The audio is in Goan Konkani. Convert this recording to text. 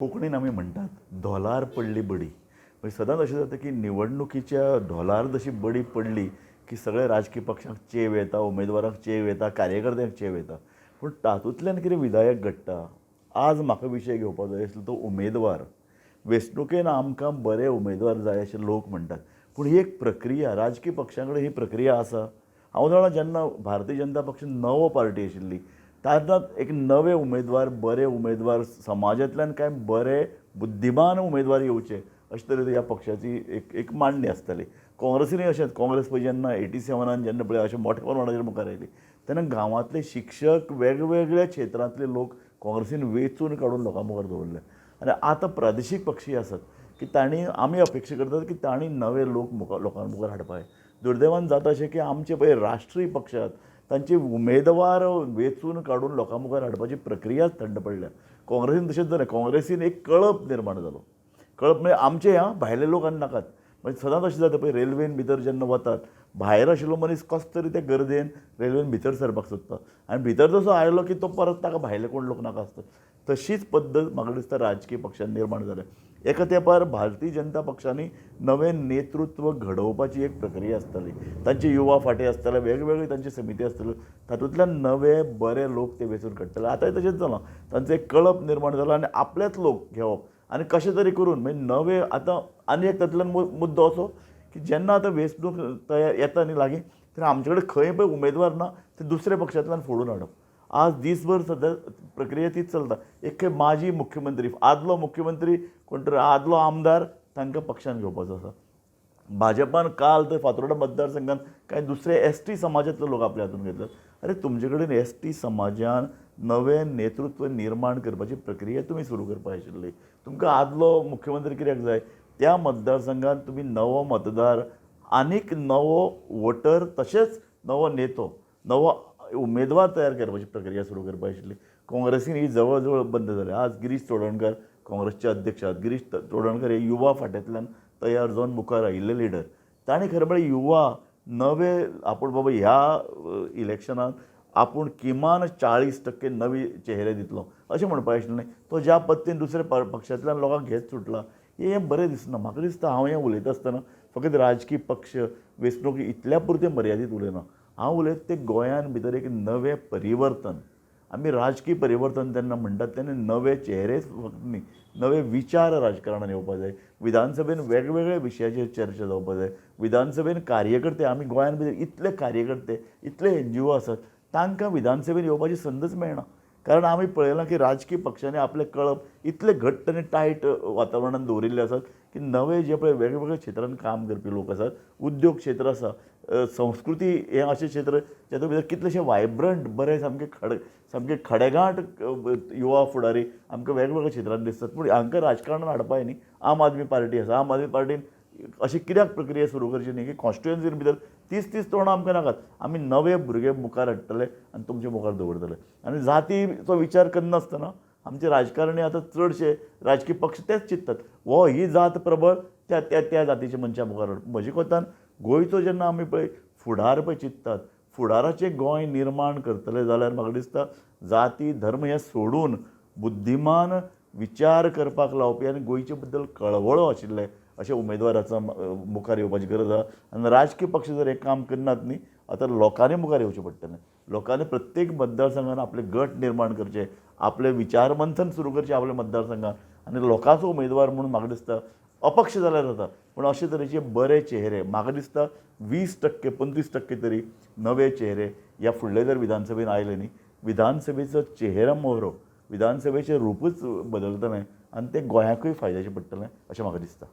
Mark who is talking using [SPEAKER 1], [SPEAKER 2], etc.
[SPEAKER 1] कोंकणीन आमी म्हणटात, धोलार पडली बडी. म्हणजे सदांच अशें जाता की निवडणुकीच्या धोलार जशी बडी पडली की सगळे राजकी पक्षांक चेव येता, उमेदवारांक चेव येता, कार्यकर्त्यांक चेव येता. पूण तातूंतल्यान कितें विधायक घडटा? आज म्हाका विशय घेवपाक जाय आसलो तो उमेदवार. वेंचणुकेन आमकां बरे उमेदवार जाय अशें लोक म्हणटात, पूण ही एक प्रक्रिया राजकी पक्षां कडेन ही प्रक्रिया आसा. हांव जाणा, जेन्ना भारतीय जनता पक्ष नवो पार्टी आशिल्ली तेन्ना एक नवे उमेदवार, बरे उमेदवार, समाजांतल्यान कांय बरे बुद्धिमान उमेदवार येवचे अशे तरेन ह्या पक्षाची एक एक मांडणी आसताली. काँग्रेसीनूय अशेंच. काँग्रेस पळय जेन्ना 87 जेन्ना पळय अशें मोठ्या प्रमाणाचेर मुखार आयली तेन्ना गांवांतले शिक्षक, वेगवेगळ्या क्षेत्रांतले लोक काँग्रेसीन वेंचून काडून लोकां मुखार दवरले. आनी आतां प्रादेशीक पक्षी आसात की तांणी आमी अपेक्षा करतात की तांणी नवे लोक मुखार लोकां मुखार हाडपाक जाय. दुर्दैवान जाता अशें की आमचे पळय राष्ट्रीय पक्ष आसात तांचे उमेदवार वेंचून काडून लोकां मुखार हाडपाची प्रक्रियाच थंड पडल्या. काँग्रेसीन तशेंच जालें. काँग्रेसीन एक कळप निर्माण जालो. कळप म्हणजे आमचे ह्या भायले लोक आनी नाकात. म्हणजे सदांच अशें जाता पळय, रेल्वेन भितर जेन्ना वतात, भायर आशिल्लो मनीस कसो तरी ते गर्देन रेल्वेन भितर सरपाक सोदता आनी भितर जसो आयलो की तो परत ताका भायले कोण लोक नाका आसतात. तशीच पद्दत म्हाका दिसता राजकीय पक्षान निर्माण जाल्या. एका तेंपार भारतीय जनता पक्षांनी नवें नेतृत्व घडोवपाची एक प्रक्रिया आसताली. तांचे युवा फांटे आसताले, वेगवेगळी तांची समिती आसताल्यो, तातूंतल्यान नवे बरे लोक ते वेंचून काडटाले. आतांय तशेंच जालां. तांचो एक कळप निर्माण जाला आनी आपलेच लोक घेवप आनी कशें तरी करून मागीर नवे. आतां आनी एक तातूंतल्यान मुद्दो असो की जेन्ना आतां वेंचणूक तयार येता न्ही लागीं, तेन्ना आमचे कडेन खंय पळय उमेदवार ना, ते दुसऱ्या पक्षांतल्यान फोडून हाडप. आज दीसभर सद्या प्रक्रिया तीच चलता. एक खंय माजी मुख्यमंत्री, आदलो मुख्यमंत्री, कोण तरी आदलो आमदार तांकां पक्षान घेवपाचो आसा. भाजपान काल तर फातोर्डा मतदारसंघात कांय दुसरे एस टी समाजांतले लोक आपल्या हातून घेतले. अरे, तुमचे कडेन एस टी समाजान नवें नेतृत्व निर्माण करपाची प्रक्रिया तुमी सुरू करपाक आशिल्ली. तुमकां आदलो मुख्यमंत्री कित्याक जाय? त्या मतदारसंघात तुमी नवो मतदार आनीक नवो वोटर, तशेंच नवो नेतो, नवो उमेदवार तयार करपाची प्रक्रिया सुरू करपाक आशिल्ली. काँग्रेसीन ही जवळ जवळ बंद जाली. आज गिरीश चोडणकर काँग्रेसचे अध्यक्ष आहात. गिरीश चोडणकर हे युवा फांट्यांतल्यान तयार जावन मुखार आयिल्ले लिडर. तांणी खरें म्हळ्यार युवा नवे आपूण बाबा ह्या इलेक्शनाक आपूण किमान 40% नवे चेहरे दितलो अशें म्हणपाक आशिल्लें. तो ज्या पद्दतीन दुसऱ्या पक्षांतल्यान लोकांक घेत सुटला हें बरें दिसना. म्हाका दिसता, हांव हें उलयता आसतना फकत राजकी पक्ष, वेंचणूक इतल्या पुरतें मर्यादीत उलयना. हांव उलयता तें गोंयान भितर एक नवें परिवर्तन. आमी राजकी परिवर्तन जेन्ना म्हणटात तेन्ना नवे चेहरेच फक्त न्ही, नवे विचार राजकारणान येवपा जाय. विधानसभेन वेगवेगळ्या विशयाचेर चर्चा जावपा जाय. विधानसभेन कार्यकर्ते, आमी गोंयान भितर इतले कार्यकर्ते, इतले एनजीओ आसात, तांकां विधानसभेन येवपाची संदच मेळना. कारण आमी पळयलां की राजकी पक्षांनी आपलें कळप इतलें घट्ट आनी टायट वातावरणान दवरिल्लें आसात की नवे जे पळय वेगवेगळ्या क्षेत्रांत काम करपी लोक आसात, उद्योग क्षेत्र आसा, संस्कृती हें अशें क्षेत्र जातूंत भितर कितलेशे वायब्रंट, बरे, सामके खडेगांठ युवा फुडारी आमकां वेगवेगळ्या क्षेत्रांत दिसतात, पूण हांकां राजकारणान हाडपा न्ही. आम आदमी पार्टी आसा. आम आदमी पार्टीन अशी कित्याक प्रक्रिया सुरू करची न्ही की कॉन्स्टिट्युएन्सीन भितर तीच तीच तोंडां आमकां नाकात, आमी नवे भुरगे मुखार हाडटले आनी तुमचे मुखार दवरतले. आनी जातीचो विचार करनासतना आमचे राजकारणी, आतां चडशे राजकी पक्ष तेच चिंततात, हो ही जात प्रबळ, त्या त्या त्या जातीच्या मनशां मुखार हाड. म्हजे कोतान गोंयचो जेन्ना आमी पळय फुडार पळय चिंततात, फुडाराचें गोंय निर्माण करतले जाल्यार म्हाका दिसता जाती धर्म हे सोडून बुद्धिमान विचार करपाक लावपी आनी गोंयचे बद्दल कळवळो आशिल्ले अशे उमेदवाराचो मुखार येवपाची गरज आसा. आनी राजकी पक्ष जर हें काम करनात न्ही, आतां लोकांनी मुखार येवचें पडटलें. लोकांनी प्रत्येक मतदारसंघान आपले गट निर्माण करचे, आपले विचार मंथन सुरू करचें आपल्या मतदारसंघान आनी लोकांचो उमेदवार म्हणून म्हाका दिसता अपक्ष जाल्यार जाता, पूण अशे तरेचे बरे चेहरे, म्हाका दिसता 20%, 25% तरी नवे चेहरे ह्या फुडले जर विधानसभेन आयले न्ही, विधानसभेचो चेहरा मोहरो, विधानसभेचें रुपूच बदलतलें आनी तें गोंयाकूय फायद्याचें पडटलें अशें म्हाका दिसता.